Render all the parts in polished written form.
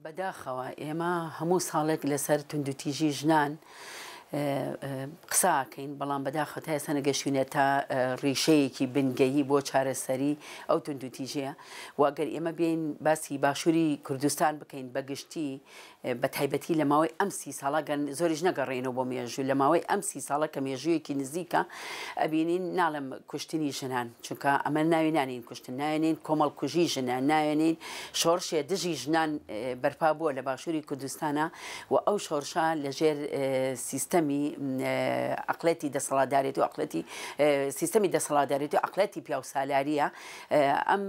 بەداخەوە ئێمە هەموو ساڵێک لەسەر توندوتیژی ژنان قسە ئەکەین، بەڵام بەداخەوە تا ئێستا نەگەشتوینەتە ڕیشەیەکی بنگەیی بۆ چارەسەری ئەو توندوتیژیە و ئەگەر ئێمە بێین باسی باشووری کوردستان بکەین بە گشتی بە تایبەتی لە ماوەی ئەم سی ساڵە گەر زۆریش نەگەڕێینەوە بۆ مێژوو لە ماوەی ئەم سی ساڵە کە مێژوویەکی نزیکە ئەبینین ناڵێم کوشتنی ژنان چونکە ئەمە ناوی نانێین کوشتن ناوێنین کۆمەڵکوژی ژنە ناوێنین شۆڕشێ دژی ژنان بەرپا بووە لە باشووری کوردستانە و ئەو شۆڕشە لەژێر سیستەمی عقلێتی دەسەڵاتدارێتی و عقلێتی سیستەمی دەسەڵاتدارێتی و عقلێتی پیاوسالاریە ئەم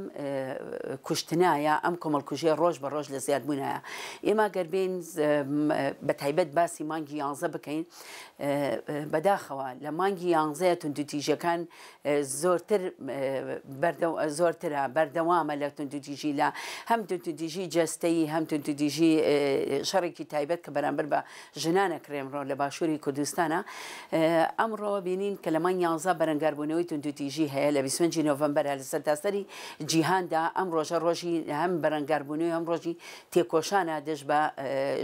کوشتنایە ئەم کۆمەڵکوژیە ڕۆژ بە ڕۆژ لە زیادبوونایە ئێمە گەر بێین بە تایبەت باسی مانگی یانزە بکەین بەداخەوە لە مانگی یانزەیە توندوتیژیەکان زۆرتر زۆرترە بەردەوامە لە توندوتیژی لە هەم توندوتیژی جەستەیی هەم توندوتیژی شەڕێکی تایبەت کە بەرامبەر بە ژنان ئەکرێ ئەمڕۆ لە باشووری کوردستانە ئەمڕۆ بینین کە لە مانگ یانزە بەرەنگاربوونەوەی توندوتیژی هەیە لە 25 نۆڤەمبەرە لە سەرتاسەری جیهاندا ئەم ڕۆژە ڕۆژی هەم بەرەنگاربوونەوەی هەم ڕۆژی تێکۆشانە دژ بە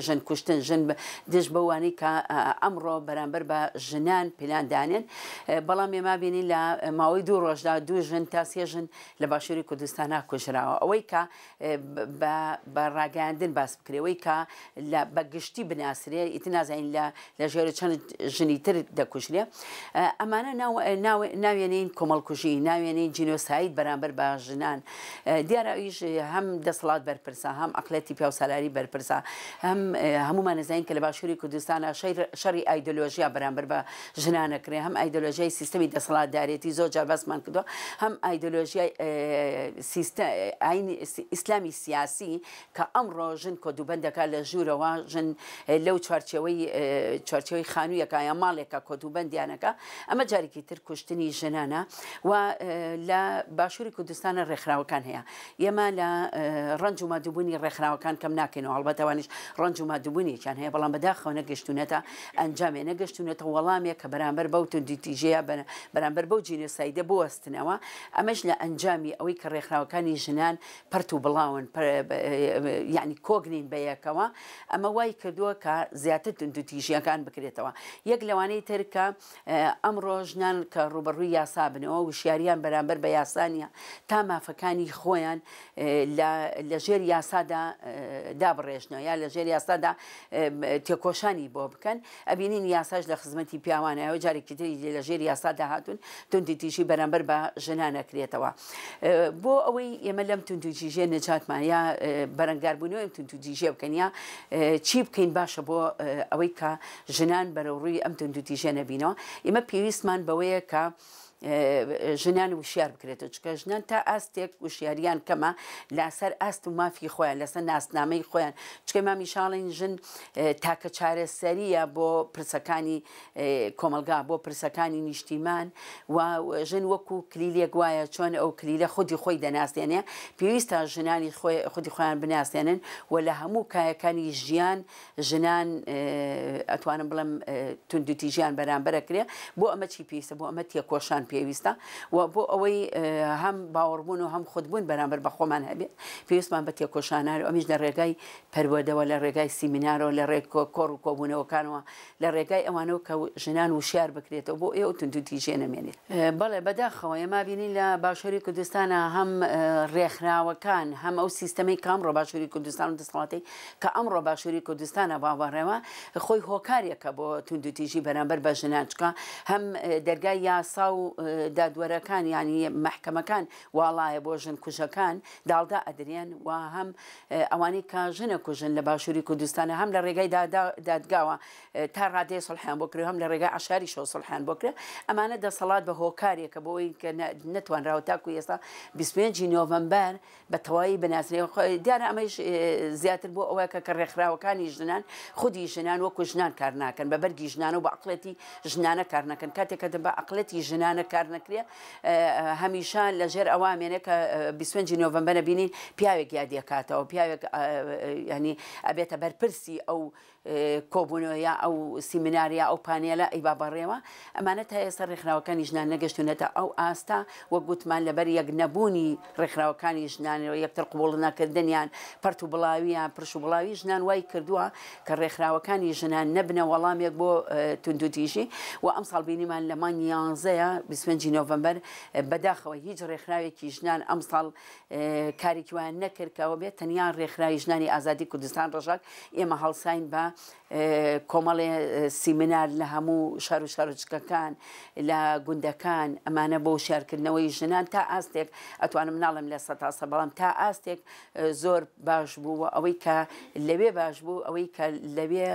ژن کوشتن ژن دژ بەوانەی کە ئەمڕۆ بەرامبەر بە ژنان پلان دانێن بەڵام ئێمە بینین لە ماوەی دوو ڕۆژدا دوو ژن تا سێ ژن لە باشووری کوردستانا کوژراوە ئەوەی کە بە ڕاگەیاندن باس بکرێ ئەوەی کە لە بە گشتی بناسرێ ئیتر نازانین لە لە ژێر چەند ژنی تر دەکوژرێ ئەمانە ناوێنین کۆمەڵکوژی ناوێنین جینۆساید بەرامبەر بە ژنان دیارە ئەویش هەم دەسەڵات بەرپرسە هەم عەقڵیەتی پیاوسالاری بەرپرسە هەم هەموومان ئەزانین کە لە باشووری کوردستانا شەڕی ئایدۆلۆژیا بەرامبەر بە ژنان ئەکرێ هەم ئایدۆلۆژیای سیستەمی دەسەڵاتدارێتی زۆر جار باسمان کردووە هەم ئایدۆلۆژیای سیستە ئاینی ئیسلامی سیاسی کە ئەمڕۆ ژن کۆدوبەند دەکات لە ژوورەوە ژن لەو چوارچێوەی چوارچێوەی خانوویەکە یا ماڵێکە کۆدوبەندیانەکە ئەمە جارێکی تر کوشتنی ژنانە و لە باشووری کوردستانە ڕێکخراوەکان هەیە ئێمە لە ڕەنج و مادووبوونی ڕێکخراوەکان کەم ناکەینەوە هەڵبەت ئەوانیش ڕەنج و مادووبوونێکیان هەیە بەڵام بەداخەوە نەگەشتوونەتە ئەنجامێ نەگەشتوونەتە وەڵامێک کە بەرامبەر بەو توندوتیژیە بەرامبەر بەو جینۆسایدە بوەستنەوە ئەمەش لە ئەنجامی ئەوەی کە ڕێکخراوەکانی ژنان پەرت و بڵاون یعنی کۆک نین بەیەکەوە ئەمە وای کردووە کە زیاتر توندوتیژیەکان بکرێتەوە یەک لەوانەی تر کە ئەمڕۆ ژنان کە ڕووبەڕووی یاسا بنەوە وشیاریان بەرامبەر بە یاسا نییە تا مافەکانی خۆیان لە ژێر یاسادا دابڕێژنەوە یا لە ژێر یاسادا تێکۆشانی بۆ بکەن ئەبینین یاساش لە خزمەتی پیاوانە ئەوە جارێکی تری لە ژێر یاسادا هاتوون توندوتیژی بەرامبەر بە ژنان ئەکرێتەوە بۆ ئەوەی ئێمە لەم توندوتیژیە نەجاتمان یا بەرەنگاربوونەوەی ئەم توندوتیژیە بکەین یا چی بکەین باشە بۆ ئەوەی کە ژنان بەرەوڕووی ئەم توندوتیژیە نەبینەوە ئێمە پێویستمان بەوەیە کە ژنان وشیار بکرێتەوە چونکە ژنان تا ئاستێک وشیاریان کەمە لەسەر ئاست و مافی خۆیان لەسەر ناسنامەی خۆیان چونکە مامی شاڵین ژن تاکە چارەسەریە بۆ پرسەکانی کۆمەڵگا بۆ پرسەکانی نیشتیمان و ژن وەکو کلیلێک وایە چۆن ئەو کلیلە خودی خۆی دەناسێنێ پێویستە ژنانی خودی خۆیان بناسێنن و لە هەموو کایەکانی ژیان ژنان ئەتوانم بڵێم توندوتیژیان بەرامبەر ئەکرێ بۆ ئەمە چی پێویستە بۆ ئەمە تێکۆشان پێویستە و بۆ ئەوەی هەم باوەڕبوون و هەم خودبوون بەرامبەر بە خۆمان هەبێت پێویستمان بە تێکۆشانە و ئەمیش لە ڕێگای پەروەردەوە لە ڕێگای سیمینارەوە لە ڕێ کۆڕ و کۆبوونەوەکانەوە لە ڕێگای ئەوانەوە کە ژنان وشیار بکرێتەوە بۆ ئەو توندوتیژیە نەمێنێت. بەڵێ بەداخەوە ئێمە بینین لە باشووری کوردستانا هەم ڕێکخراوەکان هەم ئەو سیستەمەی کە ئەمڕۆ باشووری کوردستان و دەسەڵاتەی کە ئەمڕۆ باشووری کوردستانە باوەڕێوە خۆی هۆکارێکە بۆ توندوتیژی بەرامبەر بە ژنان چکە هەم دەرگای یاسا و دادوەرەکان یانی مەحکەمەکان واڵایە بۆ ژن کوژەکان داڵدە ئەدرێن و هەم ئەوانەی کە ژنە کوژن لە باشووری کوردستانە هەم لە ڕێگای دادگاوە تا ڕادەیە سوڵحیان بۆ کرێ هەم لە ڕێگای عەشاریشەوە سوڵحیان بۆ کرێ ئەمانە دەسەڵات بە هۆکارێکە بۆ ئەوەی کە نەتوانراوە تاکو ئێستا 25 نۆڤەمبەر بە تەواوی بناسرێ دیارە ئەمەیش زیاتر بۆ ئەوە کە کە ڕێکخراوەکانی ژنان خودی ژنان وەکو ژنان کار ناکەن بە بەرگی ژنانە و بە عەقڵێتی ژنانە کار ناکەن کاتێک کە بە عەقڵێتی ژنانە کار نەکرێ هەمیشە لە ژێر ئەوە ئەمێنێ کە 25 نۆڤەمبەرە بینین پیاوێک یادی ئەکاتەوە، پیاوێک یانی ئەبێتە بەرپرسی ئەو کۆبوونەوە یا ئەو سیمینار یا ئەو پانێلە ئەیبا بەڕێوە. ئەمانە تا ئێستا ڕێکخراوەکانی ژنان نەگەشتونەتە ئەو ئاستە، وەک گوتمان لەبەر یەک نەبوونی ڕێکخراوەکانی ژنان و یەکتر قبوڵ نەکردنیان، پەرت و بڵاویان، پرش و بڵاوی ژنان وای کردووە کە ڕێکخراوەکانی ژنان نەبنە وەڵامێک بۆ توندوتیژی. و ئەمساڵ بینیمان لە مانگی یانزەیە 25 نۆڤەمبەر بەداخەوە هیچ ڕێکخراوێکی ژنان ئەمساڵ کارێکی وایان نەکرد کە ئەوە بێت، تەنیا ڕێکخراوی ژنانی ئازادی کوردستان ڕژاک ئێمە هەڵساین بە کۆمەڵێ سیمینار لە هەموو شار و شارۆچکەکان لە گوندەکان، ئەمانە بۆ وشیارکردنەوەی ژنان تا ئاستێک ئەتوانم ناڵێم لە 100%، بەڵام تا ئاستێک زۆر باش بوو. و ئەوەی کە لەوێ باش بوو ئەوەی کە لەوێ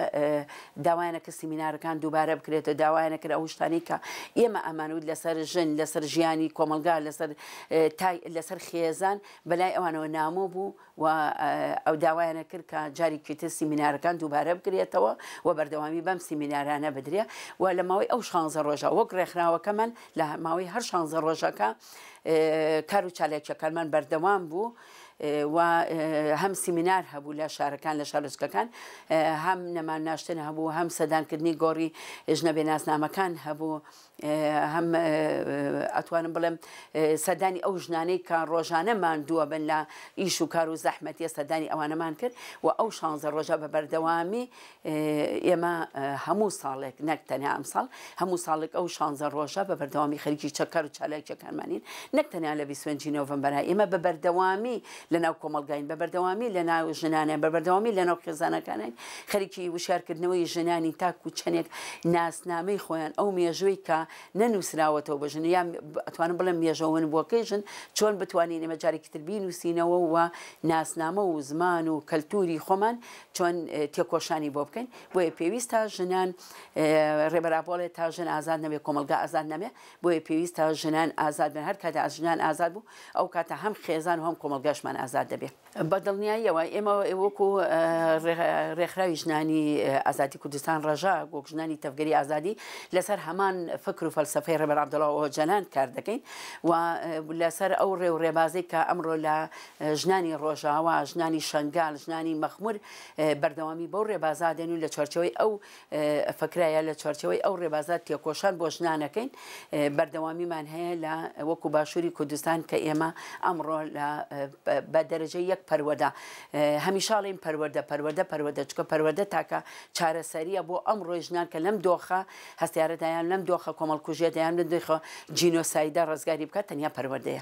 داوایانە کە سیمینارەکان دووبارە بکرێتەوە، داوایانە کرد ئەو شتانەی کە ئێمە ئەمانوت لەسەر ژن، لەسەر ژیانی کۆمەڵگا، لەسەر تای لەسەر خێزان بەلای ئەوانەوە نامۆ بوو و ئەو داوایانە کرد کە جارێکی تر سیمینارەکان دووبارە بکرێتەوە و بەردەوامی بەم سیمینارانە بدرێ. و لە ماوەی ئەو شانزە ڕۆژە وەک ڕێکخراوەکەمان لە ماوەی هەر شانزە ڕۆژەکە کار و چالاکیەکانمان بەردەوام بوو و هەم سیمینار هەبوو لە شارەکان لە شارۆچکەکان، هەم نەمان ناشتن هەبوو، هەم سەدانکردنی گۆڕی ژنە بێناسنامەکان هەبوو، هەم ئەتوانم بڵێم سەردانی ئەو ژنانەی کە ڕۆژانە ماندووە بن لە ئیش و کار و زەحمەتیە سەردانی ئەوانەمان کرد. و ئەو شانزە ڕۆژە بە بەردەوامی ئێمە هەموو ساڵێک نەک تەنیا ئەمساڵ هەموو ساڵێک ئەو شانزە ڕۆژە بە بەردەوامی خەریکی چەکەر و چالاکیەکانمانین، نەک تەنیا لە 25 نۆڤەمبەرە. ئێمە بە بەردەوامی لە ناو کۆمەڵگاین، بە بەردەوامی لە ناو ژنانە، بە بەردەوامی لە ناو خێزانەکانین، خەریکی وشیارکردنەوەی ژنانی تاکو چەندێک ناسنامەی خۆیان، ئەو مێژووی کە نەنووسراوەتەوە بە ژن، یا ئەتوانم بڵێم مێژەوە ونبووەکەی ژن، چۆن بتوانین ئێمە جارێکی تر بینووسینەوە و ناسنامە و زمان و کەلتوری خۆمان چۆن تێکۆشانی بۆ بکەین. بۆیە پێویستە ژنان، ڕێبەر ئاپۆڵێ تا ژن ئازاد نەبێ کۆمەڵگا ئازاد نەبێ، بۆیە پێویستە ژنان ئازاد بن. هەر کاتە ژنان ئازاد بوو ئەو کاتە هەم خێزان و هەم کۆمەڵگاشمان ئازاد دەبێ. بە دڵنیاییەوە ئێمە وەکو ڕێکخراوی ژنانی ئازادی کوردستان ڕەژاک، وەک ژنانی تەڤگەری ئازادی لەسەر هەمان فکر و فەلسەفەی ڕێبەر عەبدوڵا ئۆجەلان کار دەکەین و لەسەر ئەو ڕێ و ڕێبازەی کە ئەمڕۆ لە ژنانی ڕۆژاوا، ژنانی شەنگال، ژنانی مەخمور بەردەوامی بەو ڕێبازا دێن و لە چوارچێوەی ئەو فکرایە لە چوارچێوەی ئەو ڕێبازە تێکۆشان بۆ ژنانەکەین. بەردەوامیمان هەیە لە وەکو باشووری کوردستان کە ئێمە ئەمڕۆ لە بە دەرەجە یەک پەروەردە، هەمیشاڵین پەروەردە پەروەردە پەروەردە، چکە پەروەردە تاکە چارەسەریە بۆ ئەمڕۆی ژنان کە لەم دۆخە هەستیارەدایان، لەم دۆخە کۆمەڵکوژیەدایان، لەم دۆخە جینۆسایدە ڕزگاری بکات تەنیا پەروەردەیە.